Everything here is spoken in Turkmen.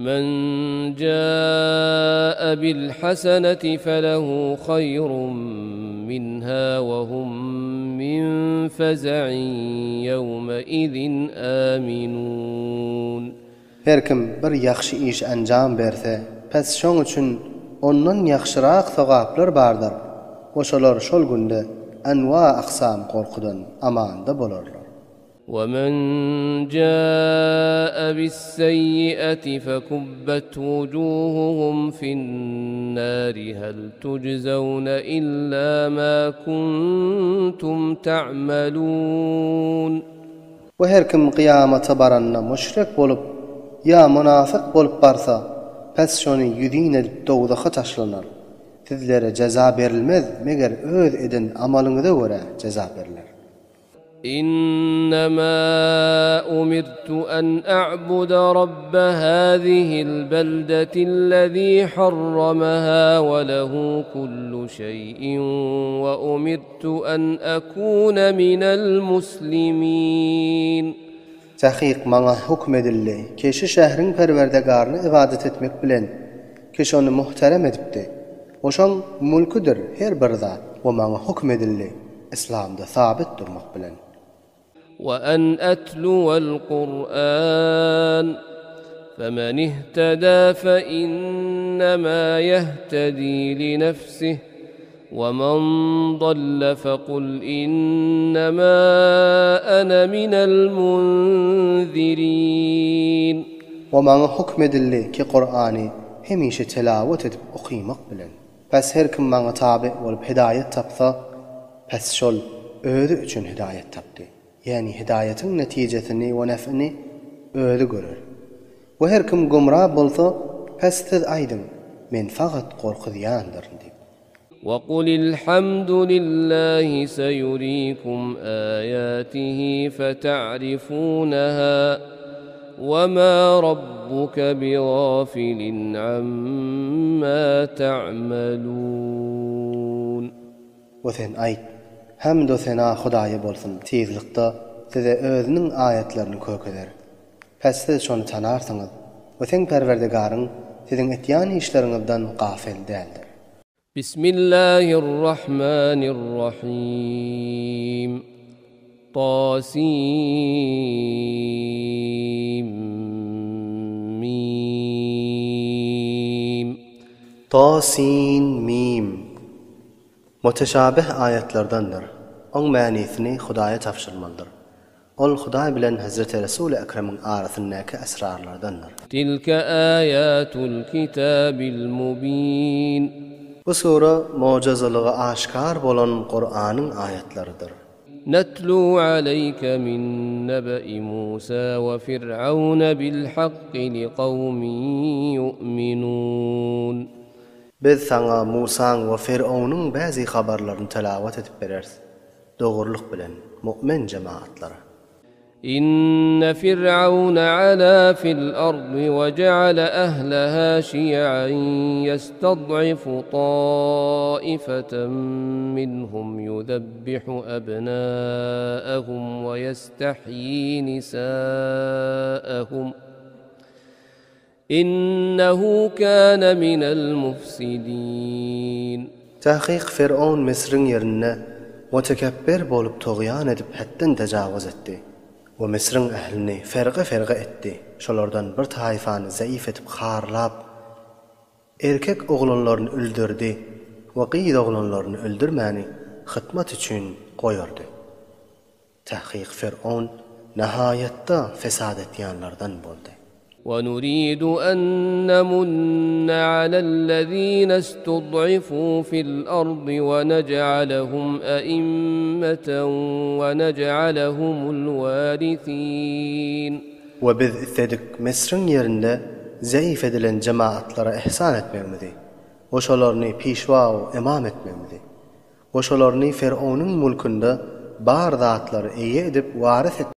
Men jaa bil-haseneti felehu haýrun minha we hum min feze'in ýewmeizin aminun. Her kim bir ýagşy iş enjam berse, pes şoň üçin ondan ýagşyrak sogaplar bardyr we şolar şol günde enwa-aksam gorkudan amanda bolarlar. وَمَنْ جَاءَ بِالسَّيِّئَةِ فَكُبَّتْ وُجُوهُهُمْ فِي النَّارِ هَلْ تُجْزَوْنَ إِلَّا مَا كُنْتُمْ تَعْمَلُونَ. We her kim kyýamata baranda müşrik bolup, ýa mynafyk bolup barsa, pes şony ýüzin edip dowzaha taşlanar. Sizlere jeza berilmez, meger öz eden amalyňyza görä jeza berler. Innema umirtu an a'buda rabba hazihil beldetillezî harramaha we lehu kullu şeý'in we umirtu an akuna minel muslimin. Takyk maňa höküm edildi, ki şu şähriň Perwerdegaryna ybadat etmek bilen, ki şony muhterem edipdi. We şoň mülküdir her bir zat, we maňa höküm edildi, yslamda sabyt durmak bilen. We en etluwel Kur'an, femen ihteda fe innema yehtedi li nefsih, we men dalle fekul innema ene minel munzirin. We maňa höküm edildi ki Kur'any hemişe telawat edip okymak bilen. Pes her kim maňa taby bolup hidaýat tapsa, pes şol özi üçin hidaýat tapdy. Ýagny hidaýatyň netijesini we nef'ini özi görer. We her kim gumra bolsa, pes siz aýdyň, men fagat gorkuzýandyryn diýip. وَقُلِ الْحَمْدُ لِلَّهِ سَيُرِيكُمْ آيَاتِهِ فَتَعْرِفُونَهَا وَمَا رَبُّكَ بِغَافِلٍ عَمَّا تَعْمَلُونَ. We sen aýt, Hamd-u sena Hudaýa bolsun, tizlikde size Özüniň aýatlaryny kökezer. Pes siz şony tanarsyňyz we seň Perwerdigaryň siziň etýän işleriňizden gafel däldir. Bismillahirrahmanirrahim. Tasim Mim. Tasin Mim. Muteşabih aýatlardandyr. Oň manysyny Hudaýa tabşyrmalydyr. Ol Hudaý bilen Hezreti Resuly Ekremiň arasyndaky esrarlardandyr. Tilke aýatul kitabil mubin. Bu sure mojazalygy aşgar bolan Kuranyň aýatlarydyr. Netlu aleýke min nebe'i Musa we Fir'awne bil hakki likawmin ýu'minun. Biz saňa Musaň we Fir'awnyň bäzi habarlaryny telawat edip bereris. Dogrulyk bilen, mu'min jemagatlara. Inne fir'awne ala fil ardy we je'ale ehleha şi'an ýestad'ifu taifeten minhum ýuzebbihu ebnâehum we ýestahýi nisâehum. Innehu kâne minel mufsidin. Takyk Fer'own Misriň ýerinde mutekepbir bolup togýan edip hetden tejawuz etdi we Misriň ählini ferga-ferga etdi, şolardan bir taýfany zaif edip harlap, erkek oglanlaryny öldürdi we gyz oglanlaryny öldürmäni hytmat üçin goýardy. Takyk Fer'own nahaýatda fesat etýänlerden boldy. وَنُرِيدُ أَن نَّمُنَّ عَلَى الَّذِينَ اسْتُضْعِفُوا فِي الْأَرْضِ وَنَجْعَلَهُمْ أَئِمَّةً وَنَجْعَلَهُمُ الْوَارِثِينَ. We biz isledik Misriň ýerinde zeýif edilen jemagatlara ihsan etmegimizi we şolaryny pişwa we ymam etmegimizi. We şolaryny Fer'ownyň mulkunda bar zatlary eýe edip warys etmegimizi.